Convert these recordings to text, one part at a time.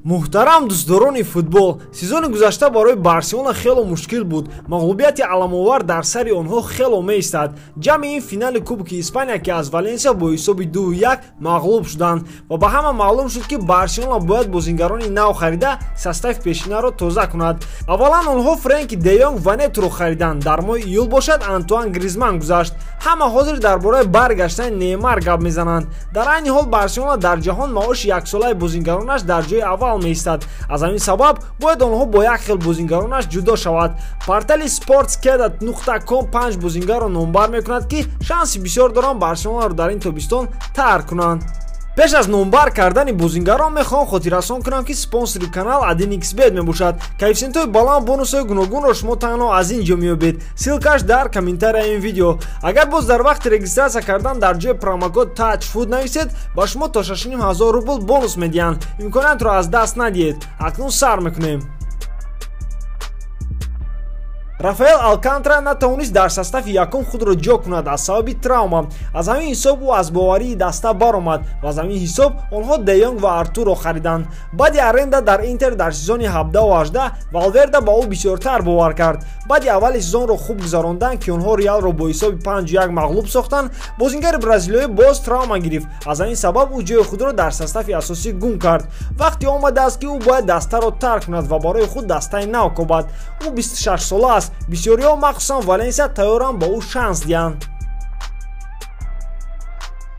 Муҳтарам дӯстдорони футбол, сезони гузашта барои Барселона хело мушкил буд. Мағлубияти аламовар дар сари онҳо хело меистад. Ҷамъи ин финали Кубки Испания, ки аз Валенсия бо ҳисоби 2-1 мағлуб шуданд ва ба ҳама маълум шуд, ки Барселона бояд бозингарони нав харида состави пешинаро тоза кунад. Аввалан онҳо Френки де Йонг ва Нетро хариданд. Дар моҳи июл бошад Антуан Гризман гузашт. Ҳама ҳозир дар бораи баргаштани Неймар гап мезананд. Дар айни ҳол Барселона дар ҷаҳон маоши яксолаи бозингаронаш дар ҷои аввал меистад. Аз ҳамин сабаб бояд онҳо бо як хел бозингаронаш ҷудо шавад. Портали sportskedat.com 5 бозингарро номбар мекунад, ки шанси бисёр доранд Барселонаро дар ин тобистон тарк кунанд. Пеш аз номбар кардани бозингарон мехоҳам хотиррасон кунам, ки спонсори канал 1xBet мебошад. Коэффисиентҳои баланд, бонусҳои гуногунро шумо танҳо аз ин ҷо меёбед. Ссылка ш дар комментарияи ин видео. Агар боз дар вақти регистрация кардан дар ҷои промокод TAJFOOT нависед, ба шумо то 6500 рубл бонус медиҳанд. Имкониятро аз даст надиҳед. Акнун сар мекунем. Рафаэл Алкантара натавонист дар состави якум худро ҷо кунад аз сабаби травма. Аз ҳамин ҳисоб ӯ аз боварии даста баромад ва аз ҳамин ҳисоб онҳо Де Йонг ва Артурро хариданд. Баъди аренда дар Интер дар сезони 17-18 Валверде ба ӯ бисёртар бовар кард. Баъди аввали сезонро хуб гузарондан, ки онҳо Реалро бо ҳисоби 5-1 мағлуб сохтанд, бозингари бразилиёӣ боз травма гирифт. Аз ҳамин сабаб ӯ ҷои худро дар состави асосӣ гум кард. Вақте омадааст, ки ӯ бояд дастаро тарк кунад ва барои худ дастаи нав кобад. Ӯ 26 сола аст. Бисёриҳо, махсусан Валенсия, тайёранд ба ӯ шанс диҳанд.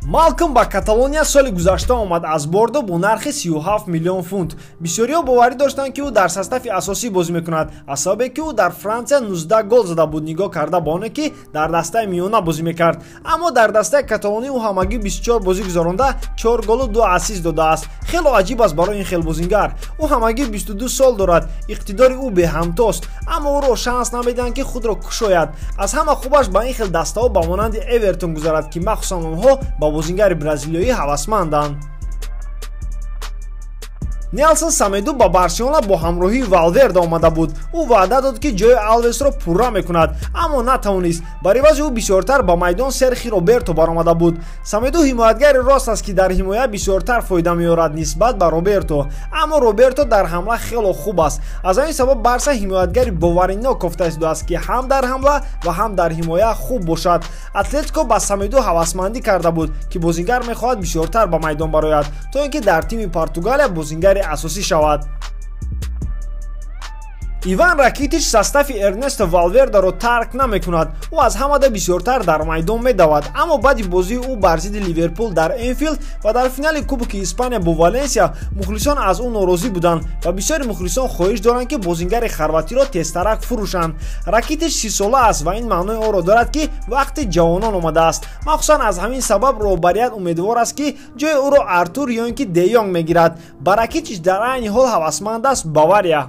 Малком ба Каталония соли гузашта омад аз Бордо бо нархи 37 миллион фунт. Бисёриҳо боварӣ доштанд, ки ӯ дар состави асосӣ бозӣ мекунад, аз сабабе ки ӯ дар Франсия 19 гол зада буд, нигоҳ карда ба оне ки дар дастаи миёна бозӣ мекард. Аммо дар дастаи каталонӣ ӯ ҳамагӣ 24 бозӣ гузаронда, 4 голу 2 ассист додааст. Хело аҷиб аст барои ин хел бозингар. Ӯ ҳамагӣ 22 сол дорад, иқтидори ӯ беҳамтост, аммо ӯро шанс намедиҳанд, ки худро кушояд. Аз ҳама хубаш ба ин хел дастаҳо ба монанди Эвертон гузарад, ки махсусан онҳо ба бозингари бразилиёӣ ҳавасманданд. Нелсон Самеду ба Барселона бо ҳамроҳии Валверде омада буд. Ӯ ваъда дод, ки ҷои Алвесро пурра мекунад, аммо натавонист. Бар ивази ӯ бисёртар ба майдон Серхи Роберто баромада буд. Самеду ҳимоятгари рост аст, ки дар ҳимоя бисёртар фоида меорад нисбат ба Роберто, аммо Роберто дар ҳамла хело хуб аст. Аз ҳамин сабаб Барса ҳимоятгари боваринок кофта истодааст, ки ҳам дар ҳамла ва ҳам дар ҳимоя хуб бошад. Атлетико ба Самеду ҳавасмандӣ карда буд, ки бозингар мехоҳад бисёртар ба майдон барояд, то ин ки дар тими Португалия бозингари асосӣ шавад. Иван Ракитич состави Эрнесто Валвердаро тарк намекунад. Ӯ аз ҳамада бисёртар дар майдон медавад, аммо баъди бозии ӯ бар зидди Ливерпул дар Энфилд ва дар финали Кубки Испания бо Валенсия мухлисон аз ӯ норозӣ буданд ва бисёри мухлисон хоҳиш доранд, ки бозингари хорватиро тезтарак фурӯшанд. Ракитич 30сола аст ва ин маънои онро дорад, ки вақти ҷавонон омадааст. Махсусан аз ҳамин сабаб роҳбарият умедвор аст, ки ҷои ӯро Артур ё ин ки Де Йонг мегирад. Ба Ракитич дар айни ҳол ҳавасманд аст Бавария.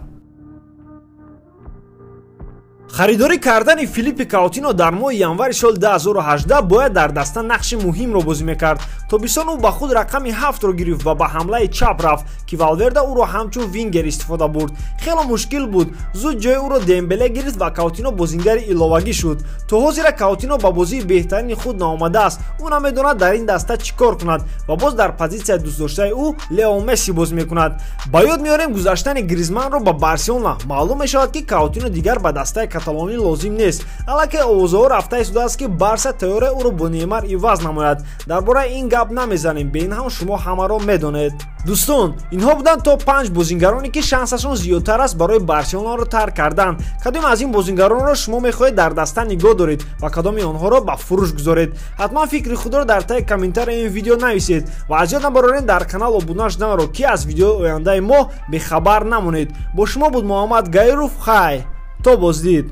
Харидорӣ кардани Филиппи Каутино дар моҳи январи соли 2018 бояд дар даста нақши муҳимро бозӣ мекард. Тобистон ӯ ба худ рақами 7-ро гирифт ва ба ҳамлаи чап рафт, ки Валверде ӯро ҳамчун вингер истифода бурд. Хело мушкил буд. Зуд ҷои ӯро Дембеле гирифт ва Каутино бозингари иловагӣ шуд. То ҳозира Каутино ба бозии беҳтарини худ наомадааст. Ӯ намедонад дар ин даста чӣ кор кунад ва боз дар позитсияи дӯстдоштаи ӯ Лео Месси бозӣ мекунад. Ба ёд меорем гузаштани Гризманро ба Барселона. Маълум мешавад, ки Каутино дигар ба дастаи каталонӣ лозим нест. Аллакай овозаҳо рафта истодааст, ки Барса тайёра ӯро бо Неймар иваз намояд. Дар бораи ин гап намезанем, бе ин ҳам шумо ҳамаро медонед. Дӯстон, инҳо буданд то 5 бозингароне, ки шансашон зиёдтар аст барои Барселонаро тарк кардан. Кадоме аз ин бозингаронро шумо мехоҳед дар даста нигоҳ доред ва кадоми онҳоро ба фурӯш гузоред? Ҳатман фикри худро дар таи комментарияи ин видео нависед ва аз ёд набароред дар канал обуна шуданро, ки аз видеои ояндаи мо бехабар намонед. Бо шумо буд Муҳаммад Гаиров. Хай, то боздид.